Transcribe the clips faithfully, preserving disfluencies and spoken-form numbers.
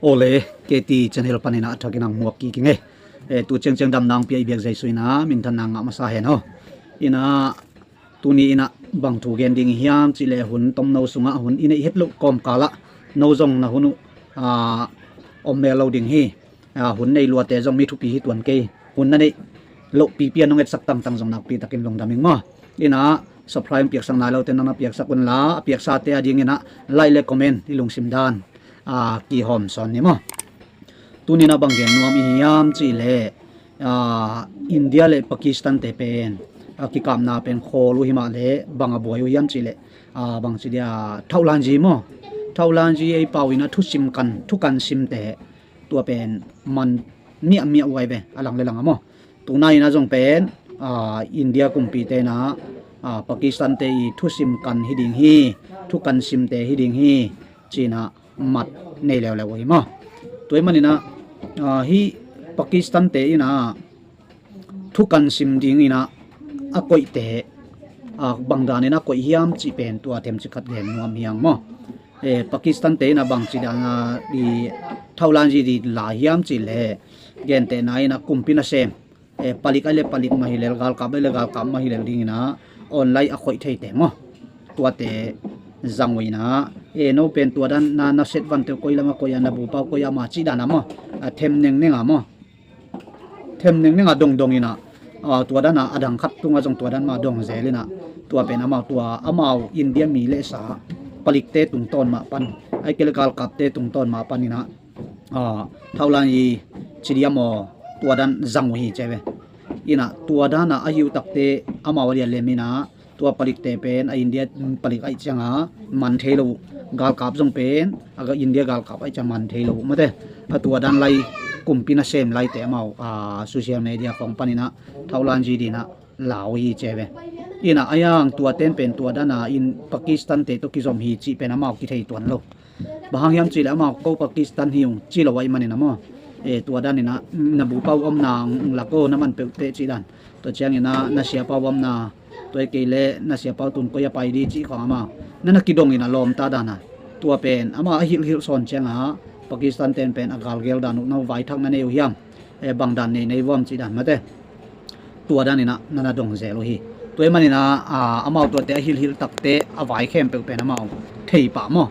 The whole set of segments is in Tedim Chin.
Ole, K T channel panin a thakin ang muak kik ing e. Eh, tu ciangciang damna ang pia i biak Jesu in a minthanna ngah masa hen aw. In a tuni in a bang thu gen ding hiam cih leh hun tomno sungah hun i neih het loh kawmkal ah no zong na hun uh, ah, om mel lo ding hi. Ah, hun nei luate zong mi thupi hi tuan kei. Hun na neih loh pipi a nong etsak tangtang zong nakpi takin lungdam ing maw. In a subscribe piaksak nai lote nang na piaksak un la, a piaksate a dingin a like le comment i lungsim dan, ah, kihawm sawn ni maw. Tuni in a bang gen nuam i hiam cih leh, ah, India le Pakistan te pen, ah, kikapna pen khawl uh hi mah leh bang a buai uh hiam cih leh, ah, bang ci dia, thauhlanji maw. Thauhlanji ei pau in a thusim kan, thukan simte tua pen man miahmiah uh ai ve, a lang le lang a maw. Tuna in a zong pen, ah, India kumpite in a, ah, Pakistan te i thusim kan hi ding hi, thukan simte hi ding hi, ci in a mat nei leuleu uh hi maw. Tua ahih manin a, ah, hih Pakistan te in a thukan sim ding in a a koihte, ah, bang dan in a koih hiam cih pen tua themcik khat gen nuam hi hang maw. Eh, Pakistan te in a bang ci dan a i thauhlanji di la hiam cih leh, gentehna in a kumpi nasem, eh, palik ai le palik mah hi lel, galkap ai le galkap mah hi lel ding in a online a koih theite maw. Tuate zang uh in a, eh, no pen tua dan na, na set vante uh koi lam a koih a, na bu pau koi a mah cih dan a maw. A them nengneng a maw. Them nengneng a dongdong in a, ah, tua dan a a dang khat tungah zong tua dan mah dong zel in a, tua pen amau tua, amau India mi le sa palikte tungtawn mah pan, ai kei le galkapte tungtawn mah pan in a, ah, thauhlanji ci diam aw, tua dan zang uh hi ci ve. In a tua dan a a hi uh takte amau a dia lem in a, tua palikte pen a India palik aih ciang a man thei lo uh. Galkap zong pen a ga India galkap aih ciang man thei lo uh mate. A tua dan lai, kumpi nasem laite amau, ah, social media khawng pan in a thauhlanji di in a la uh hi ci ve. In a, a yang tua ten pen tua dan a in Pakistan te tawh kizom hi cih pen amau kithei tuan lo. Bang hang hiam cih leh amau ko Pakistan hi ung ci lo ahih manin a maw. Eh, tua dan in a, na bu pau omna ung lak aw, na man peuh teh cih dan. Tua ciangin a na sia pau omna, tua hi kei leh na sia pau tun koi a pai di cih khawng amau na na kidong in a lawmta dan a. Tua pen amau a hilhhilh sawn ciang a Pakistan ten pen a galgel dan uh, no vaithak na nei uh hiam, eh, bang dan nei nei vuam cih dan mate. Tua dan in a na na dong zel uh hi. Tua ahih manin a, ah, amau tuate a hilhhilh takte a vai khempeuh pen amau thei pah maw.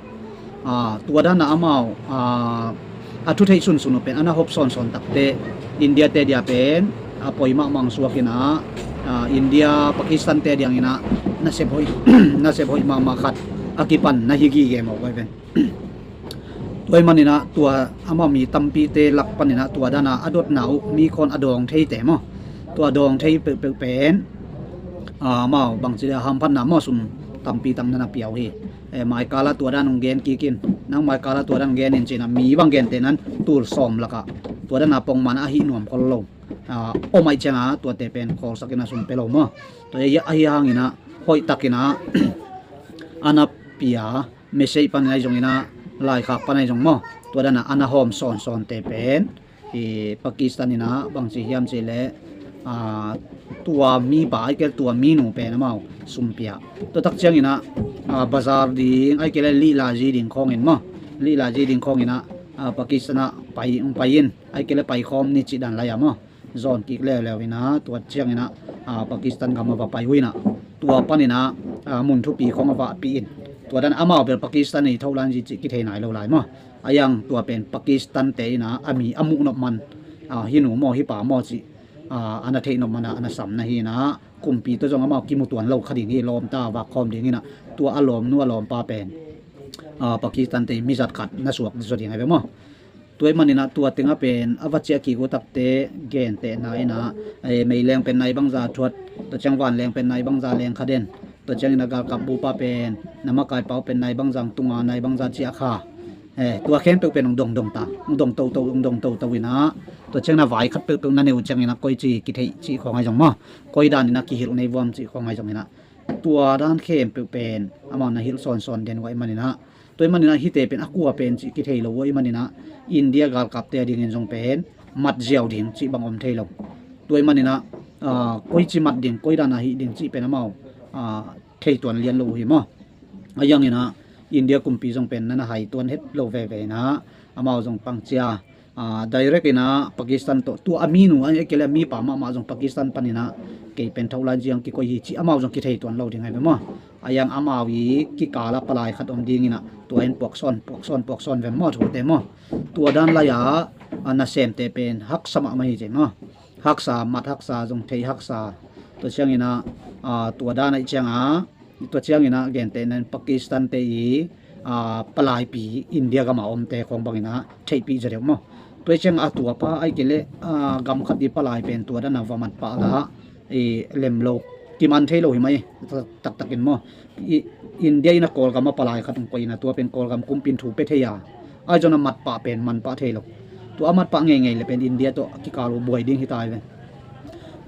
Ah, tua dan a amau, ah, a thu theih sunsun uh pen a na hop sawnsawn takte India te dia pen a poi mahmah suak in a, ah, India Pakistan te diang in a nasep hoih, nasep hoih mahmah khat a kipan na hi gige mawk uh ai ve. Tua ahih manin a tua amau mi tampite lak panin a tua dan a a dotna uh mi khawn a dawng theite maw. Tua dawng thei peuhpeuh pen, ah, amau bang ci dia, hamphatna maw, sum tampi tak na na pia uh hi. Eh, maikal a tua dan hong gen kik in, nang maikal a tua dan hong gen in ci in a mi bang gente nan tul sawm lak a tua dan a pongman a hih nuam khol lo, ah, om ahih ciang a tuate pen khawlsak in a sum pia lo maw. Tua ahih hangin a hoih tak in a a na pia message pan ahi zongin a, laikhak pan ahi zong maw, tua dan a a na hawm sawnsawnte pen i Pakistan in a bang ci hiam cih leh, ah, tua mipa ai kei leh tua minu pen amau sum pia. Tua tak ciangin a, ah, bazar ding ai kei leh lihla zi ding khawngin maw, lihla zi ding khawngin a, ah, Pakistan ah pai, pai in ai kei leh pai khawm ni cih dan lai a maw. Zawn kik leuleu in a, tua ciangin a, ah, Pakistan gam a va pai uh in a, tua panin a, ah, mun thupi khawng a vahpih in, tua dan amau bel Pakistan i thohlan zi cih kithei nai lo lai maw. A yang tua pen Pakistan te in a, a mi a muh nop man, ah, hih nu maw, hih pa maw cih, ah, a na theih nop man a, a na sam na hi in a, kumpi tawh zong amau kimu tuan lo kha ding hi, lawmta vak khawm ding in a, tua a lawmnu a lawmpa pen, ah, Pakistan te i mizat khat na suak zaw ding ahi ve maw. Tua ahih manin a tua teng a pen a va ciah kik uh takte gentehna in a, eh, meileng pen nai bangza thuat, tua ciang vanleng pen nai bangza leng kha den, tua ciangin a galkap bupa pen na makaipau pen nai bangza tunga nai bangza ciah kha. Eh, tua khempeuh pen hong dongdong ta, hong dong toto, hong dong toto in a, tua ciangin a vai khat peuhpeuh na neu ciangin a koici kitheih cih khawng ahi zong maw, koi dan in a kihilh nei vuam cih khawng ahi zongin a, tua dan khempeuh pen amau na hilh sawnsawn den uh ahih manin a, tua ahih manin a hihte pen a kua pen cih kithei lo uh ahih manin a, India galkapte a dingin zong pen mat ziau ding cih bang om thei lo. Tua ahih manin a, ah, koici mat ding, koi dan a hih ding cih pen amau, ah, thei tuan lian lo uh hi maw. A yangin a India kumpi zong pen na na hai tuan het lo veve in a, Amau zong pangcia, ah, direct inah Pakistan tawh tua a minu a kei le a mipa mahmah zong Pakistan paninah kei pen Thaulanji ang kikoi hi ci amau zong kithei tuan lo ding ai ve maw? A yang amau i kikala palai khat om dinginah tua in puaksawn puaksawn puaksawn ve maw thute maw? Tua dan lai-a, ah, nasemte pen haksa mahmah hi ci maw? Haksa, mat haksa, zong thei haksa. Tua cianginah, ah, tua dan aih cianga, tua cianginah gentehna in Pakistan te i, ah, palaipi India gama omte khawng banginah theihpih za deuh maw? Tua cianga a tuapa aih kei le, ah, gam khat i palai pen tua dana va mat pah la i lem lo, kiman thei lo hi mai taktakin maw? I, India in a Kawlgam a palai khat hong koih ina tua pen Kawlgam kumpin thu pe thei a, ai zon a mat pah pen man pah thei lo. Tua a mat pah ngeingei le pen India tawh a kikal uh buai ding hi tai ve.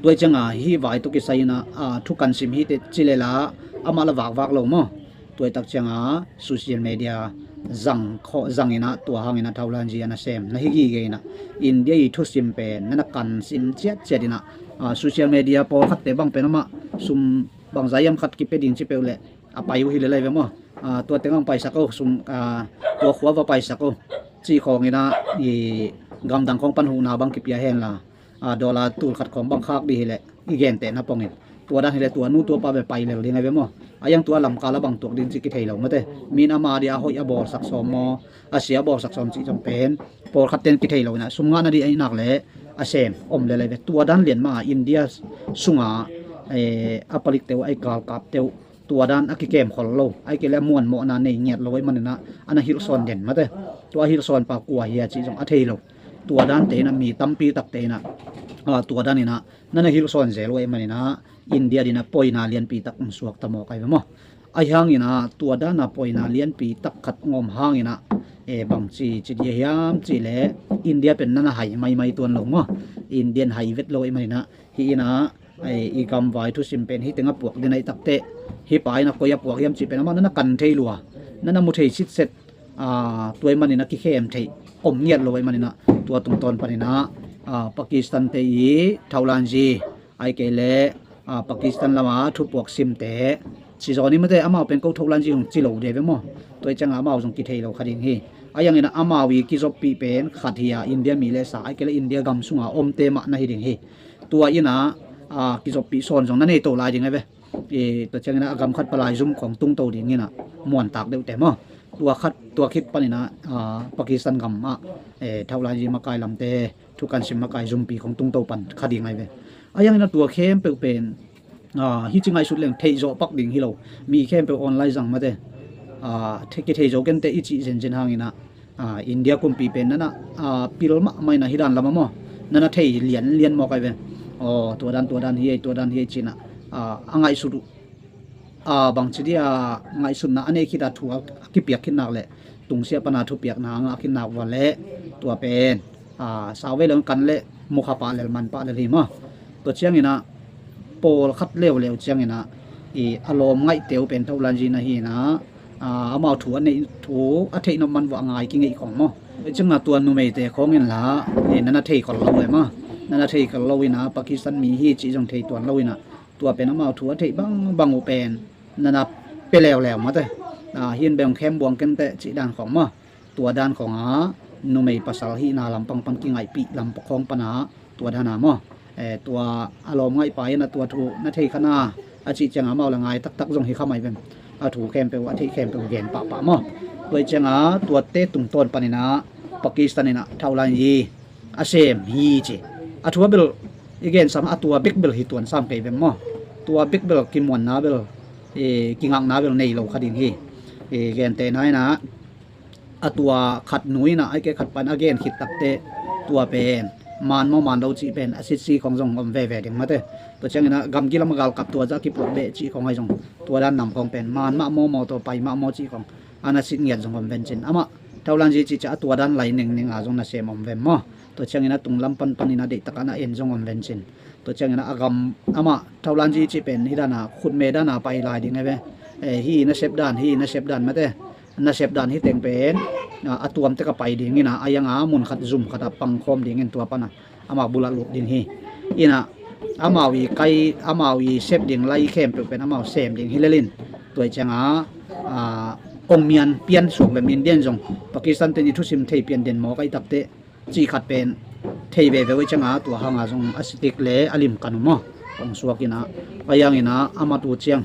Tua cianga hih vai tawh kisai ina, ah, thu kan sim hi te ci le la amah la vakvak lo maw? Tua tak cianga social media zang khawh zang ina tua hang ina Thaulanji a nasem na hi gige ina India i thusim pen na na kan sim ciatciat ina, ah, social media pawlkhatte bang pen amah sum bangza hiam khat kipia ding ci peuh leh a pai uh hi le lai ve maw? Ah, tua teng ang paisak uh, sum, ah, tua khua va paisak uh cih khawng ina i gamdang khawng pan huhna bang kipia hen la, ah, dollar tul khat khawng bang khak dih hi leh i gentehna pongin tua dan hi leh tua nu tua pa ve pai lel ding ai ve maw? A yang tua lamkal a bang tuak ding cih kithei lo mate. Min ama dia hoih a bawlsak sawm maw, a sia a bawlsak sawm cih zong pen pawlkhat ten kithei lo ina sum ngahna dih a inak leh a sem om le lai ve. Tua dan lian mah India sunga, eh, a palikte uh a i galkapte uh tua dan a kikem khol lo, ai kei le a muanmawhna nei ngiat lo ai manina a na hilhsawn den mate. Tua a hilhsawn pa kua hia cih zong a thei lo. Tua dan te ina mi tampi takte ina, ah, tua dan ina na na hilhsawn zel uh ai manina India dina poina lianpi tak hong suak ta mawk ai ve maw? Ai hangina tua dana poina lianpi tak khat hong om hangina, eh, bangci ci dia hiam cih leh India pen na na hai maimai tuan lo maw? Indian hai vet lo ai manina hi ina, ai, i gamvai thusim pen hi teng a puak ding aih takteh hi pa ina koi a puak hiam cih pen amah na na kan thei lua, na na mu thei sitset, ah, tua ai manina kikhem thei om ngiat lo ai manina tua tungtawn panina, ah, Pakistan te i Thaulanji ai kei le, ah, Pakistan lama thupuak simte ci zaw ni mate amau pen ko Thaulanji hong ci lo de ve maw? Tua i cianga amau zong kithei lo kha ding hi. A yangina amau i kizoppih pen khat hi a India mi le sa ai kei le India gam sunga omte mah na hi ding hi. Tua ina, ah, kizoppih sawn zong na nei to lai ding ai ve. I, tua ciangina a gam khat palai zum khawng tungto dingina muantak deuhte maw? Tua khat, tua khit panina, ah, Pakistan gam ah, eh, Thaulanji makai lamte thu kan sim makai zumpi khawng tungto pan kha ding ai ve. A yangina tua khempeuh pen, ah, hi ci ngaihsut leng theih zawh pak ding hi lo. Mi khempeuh online zang mate, ah, kithei zo kente i cih zenzen hangina, ah, India kumpi pen nana, ah, pil mahmah ina hi dan lama maw? Nana thei lianlian mawk ai ve. Aw, tua dan, tua dan hi ei, tua dan hi ei cina, ah, a ngaihsut uh, ah, bangci dia ngaihsutna a nei khita thu a kipiak khit nak leh tungsiah pana thupiakna a ngah khit nak ua leh tua pen, ah, sau vei lo kan leh mukha pah lel man pah lel hi maw? Tua ciangina pawlkhat leuleu ciangina i a lawm ngaihte uh pen Thaulanji na hi ina, ah, amau thu a neih thu a theih nop man vua a ngai kingeih khong maw? Tua cianga tua numeite khawngin la, eh, nana thei khol lo e maw? Nana thei khol lo ina Pakistan mi hi cih zong thei tuan lo ina tua pen amau thu a theih bangbang uh pen nana pia leuleu mate. Ah, hin beng khem buang kente cih dan khong maw? Tua dan khonga numei pasal hihna lampang pan kingaihpih lam khawng pana tua dana maw? Eh, tua a lawm ngaihpa ina tua thu na thei khana a cih cianga amau la ngai taktak zong hi kha mai vem? A thu khempeuh a theih khempeuh gen pahpah maw? Tua i cianga tuate tungtawn panina Pakistan ina Thaulanji a sem hi ci. A thu a bel i gen sam a tua bek bel hi tuan sam kei vem maw? Tua bek bel kimuanna bel, eh, kingakna bel nei lo kha ding hi. Eh, gentehna ina a tua khat nu ina ai kei khat pan a gen khit takte tua pen man maw man lo cih pen a sitsi khong zong om veve ding mate. Tua ciangina gamgi lama galkap tua za kipuak beh cih khong ai zong tua dan nam khong pen man mah maw maw tawh pai mah maw cih khong ana sit ngiat zong om vencin amah Thaulanji cih ciah a tua dan lai ningning a zong nasem om vem maw? Tua ciangina tunglam panpan ina deihtak ana en zong om vencin. Tua ciangina a gam amah Thaulanji cih pen hi dana khutme dana pai lai ding ai ve. Eh, hi nasep dan, hi nasep dan mate. Nasep dan hi teng pen, ah, a tuamte ka pai dingina a yanga mun khat zum khata pangkhawm dingin tua pana amah bulah lut ding hi. Ina amau i kai, amau i sep ding lai khempeuh pen amau sem ding hi lelin. Tua i cianga, ah, Ong mian pian suak le min den zong Pakistan ten i thusim thei pian den maw ka i takte cih khat pen thei veve uh i cianga tua hanga zong a sitik le a lim kan uh maw? Ong suak ina a yang ina a mat uh ciang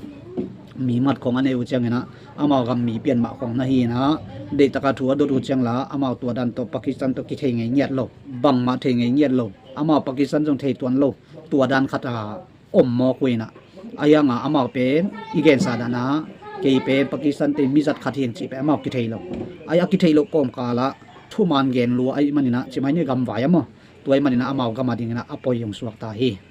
mi mat khong a nei uh ciang ina amau gam mi pian mah khong na hi ina deihtaka thu a dot uh ciang la amau tua dan tawh Pakistan tawh kithei ngei ngiat lo, bangmah thei ngei ngiat lo, amau Pakistan zong thei tuan lo, tua dan khat a om mawk uh ina a yanga amau pen i gensa dana kei pen Pakistan te mizat khat hiang cih pen amau kithei lo. Ai a kithei lo kawmkala thuman gen lua ai manina cimai ni gamvai a maw? Tua ai manina amau gam a dingina a poi zong suak ta hi.